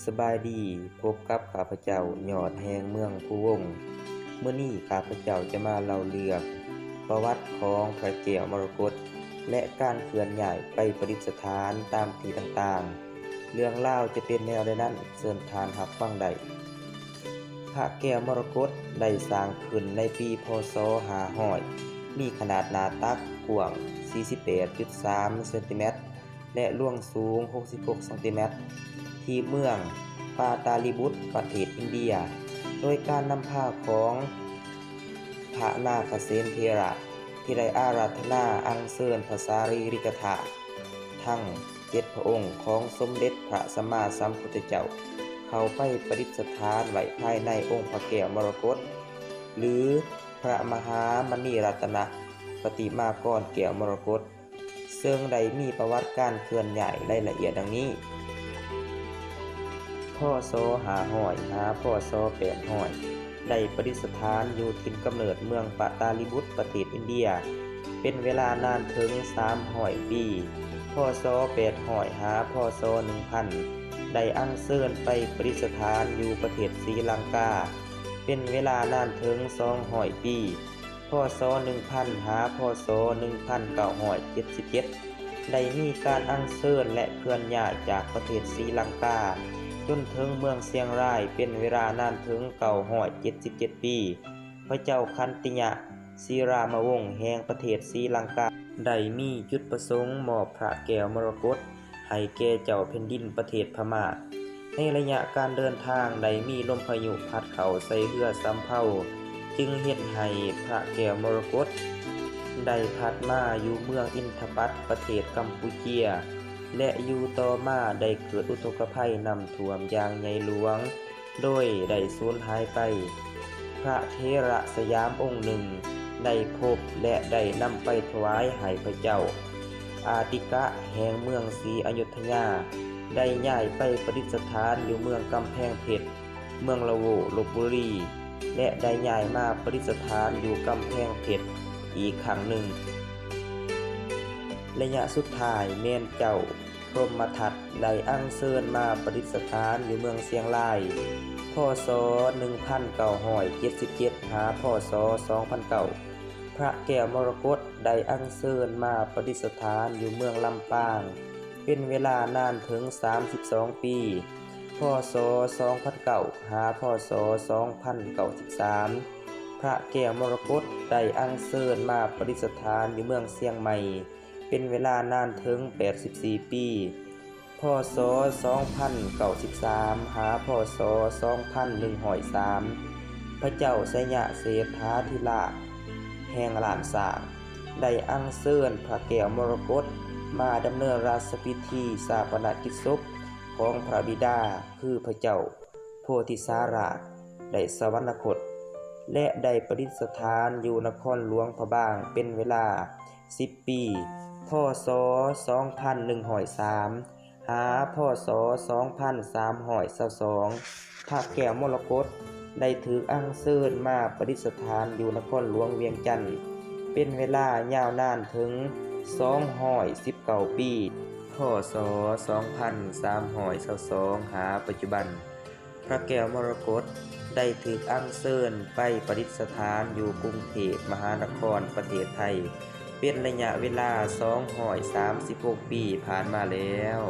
ສະບາຍດີ, ພົບກັບຂ້າພະເຈົ້າ ຍອດແຫ່ງເມືອງພູວົງ. ມື້ນີ້ຂ້າພະເຈົ້າຈະມາເລົ່າເລື່ອງປະຫວັດຂອງພະແກ້ວມໍລະກົດ ແລະ ການເຄື່ອນຍ້າຍໄປປະດິດສະຖານຕາມທີ່ຕ່າງໆ. ເລື່ອງລາວຈະເປັນແນວໃດນັ້ນ, ເຊີນທ່ານຮັບຟັງໄດ້. ພະແກ້ວມໍລະກົດໄດ້ສ້າງຂຶ້ນໃນປີ ພ.ສ. ຫ້າຮ້ອຍ, ມີຂະໜາດໜ້າຕັກກວ້າງ ສີ່ສິບແປດຈຸດສາມ ເຊັນຕີແມັດ ແລະ ລວງສູງ ຫົກສິບຫົກ ຊັງຕີແມັດ ທີ່ເມືອງປາຕາລີບຸດ ປະເທດອິນເດຍ, ໂດຍການນຳພາຂອງພະນາຄະເສນເຖລະ ທີ່ໄດ້ອາລາທະນາອັນເຊີນພະສາລີລິກະທາດທັງເຈັດພະອົງຂອງສົມເດັດພະສຳມາສຳພຸດທະເຈົ້າ ເຂົ້າໄປປະດິດສະຖານໄວ້ພາຍໃນອົງພະແກ້ວມໍລະກົດ ຫຼື ພະມະຫາມະນີລັດຕະນະປະຕິມາກອນແກ້ວມໍລະກົດ. ເຊິ່ງໄດ້ມີປະຫວັດການເຄື່ອນຍ້າຍລາຍລະອຽດດັ່ງນີ້. ພ.ສ. ຫ້າຮ້ອຍ ຫາ ພ.ສ. ແປດຮ້ອຍ ໄດ້ປະດິດສະຖານຢູ່ຖິ່ນກຳເນີດເມືອງປາຕາລີບຸດ ປະເທດອິນເດຍ ເປັນເວລານານເຖິງສາມຮ້ອຍປີ. ພ.ສ. ແປດຮ້ອຍ ຫາ ພ.ສ. ໜຶ່ງພັນ ໄດ້ອັນເຊີນໄປປະດິດສະຖານຢູ່ປະເທດສີລັງກາ ເປັນເວລານານເຖິງສອງຮ້ອຍປີ. ພ.ສ. ໜຶ່ງພັນ ຫາ ພ.ສ. ໜຶ່ງພັນເກົ້າຮ້ອຍເຈັດສິບເຈັດ ໄດ້ມີການອັນເຊີນ ແລະ ເຄື່ອນຍ້າຍຈາກປະເທດສີລັງກາ ຈົນເຖິງເມືອງຊຽງລາຍ ເປັນເວລານານເຖິງເກົ້າຮ້ອຍເຈັດສິບເຈັດປີ. ພະເຈົ້າຂັນຕິຍະສີລາມະວົງແຫ່ງປະເທດສີລັງກາ ໄດ້ມີຈຸດປະສົງມອບພະແກ້ວມໍລະກົດ ໃຫ້ແກ່ເຈົ້າແຜ່ນດິນປະເທດພະມ້າ. ໃນໄລຍະການເດີນທາງໄດ້ມີລົມພາຍຸພັດເຂົ້າໃສ່ເຮືອສຳເພົາ, ຈຶ່ງເຮັດໃຫ້ພະແກ້ວມໍລະກົດໄດ້ພັດມາຢູ່ເມືອງອິນທະປັດ ປະເທດກຳປູເຈຍ ແລະ ຢູ່ຕໍ່ມາໄດ້ເກີດອຸທົກກະໄພນ້ຳຖ້ວມຢ່າງໃຫຍ່ຫຼວງ ໂດຍໄດ້ສູນຫາຍໄປ. ພະເຖລະສະຫຍາມອົງໜຶ່ງໄດ້ພົບ ແລະ ໄດ້ນຳໄປຖວາຍໃຫ້ພະເຈົ້າອາຕິກະແຫ່ງເມືອງສີອະຍຸດທະຍາ ໄດ້ຍ້າຍໄປປະດິດສະຖານຢູ່ເມືອງກຳແພງເພັດ, ເມືອງລະໂວ, ລົບບຸລີ ແລະ ໄດ້ຍ້າຍມາປະດິດສະຖານຢູ່ກຳແພງເພັດອີກຄັ້ງໜຶ່ງ. ໄລຍະສຸດທ້າຍແມ່ນເຈົ້າ ພົມມະທັດ ໄດ້ອັນເຊີນມາປະດິດສະຖານຢູ່ເມືອງຊຽງລາຍ ພ.ສ. ໜຶ່ງພັນເກົ້າຮ້ອຍເຈັດສິບເຈັດ ຫາ ພ.ສ. ສອງພັນເກົ້າ. ພະແກ້ວມໍລະກົດໄດ້ອັນເຊີນມາປະດິດສະຖານຢູ່ເມືອງລຳປາງ ເປັນເວລານານເຖິງສາມສິບສອງປີ. ພ.ສ. ສອງພັນເກົ້າ ຫາ ພ.ສ. ສອງພັນເກົ້າສິບສາມ ພະແກ້ວມໍລະກົດໄດ້ອັນເຊີນມາປະດິດສະຖານຢູ່ເມືອງຊຽງໃໝ່ ເປັນເວລານານເຖິງແປດສິບສີ່ປີ. ພ.ສ. ສອງພັນເກົ້າສິບສາມ ຫາ ພ.ສ. ສອງພັນໜຶ່ງຮ້ອຍສາມ ພະເຈົ້າໄຊຍະເສດຖາທິລາດແຫ່ງລ້ານຊ້າງ ໄດ້ອັນເຊີນພະແກ້ວມໍລະກົດມາດຳເນີນລາຊະພິທີຊາປະນະກິດສົບຂອງພະບິດາ ຄືພະເຈົ້າໂພທິສາລາດ ໄດ້ສະຫວັນນະຄົດ ແລະ ໄດ້ປະດິດສະຖານຢູ່ນະຄອນຫຼວງພະບາງເປັນເວລາສິບປີ. ພ.ສ. ສອງພັນໜຶ່ງຮ້ອຍສາມ ຫາ ພ.ສ. ສອງພັນສາມຮ້ອຍຊາວສອງ ພະແກ້ວມໍລະກົດໄດ້ຖືກອັນເຊີນມາປະດິດສະຖານຢູ່ນະຄອນຫຼວງວຽງຈັນ ເປັນເວລາຍາວນານເຖິງສອງຮ້ອຍສິບເກົ້າປີ. ພ.ສ. ສອງພັນສາມຮ້ອຍຊາວສອງ ຫາປັດຈຸບັນ ພະແກ້ວມໍລະກົດໄດ້ຖືກອັນເຊີນໄປປະດິດສະຖານຢູ່ກຸງເທບມະຫານະຄອນ ປະເທດໄທ ເປັນໄລຍະເວລາສອງຮ້ອຍສາມສິບຫົກປີຜ່ານມາແລ້ວ.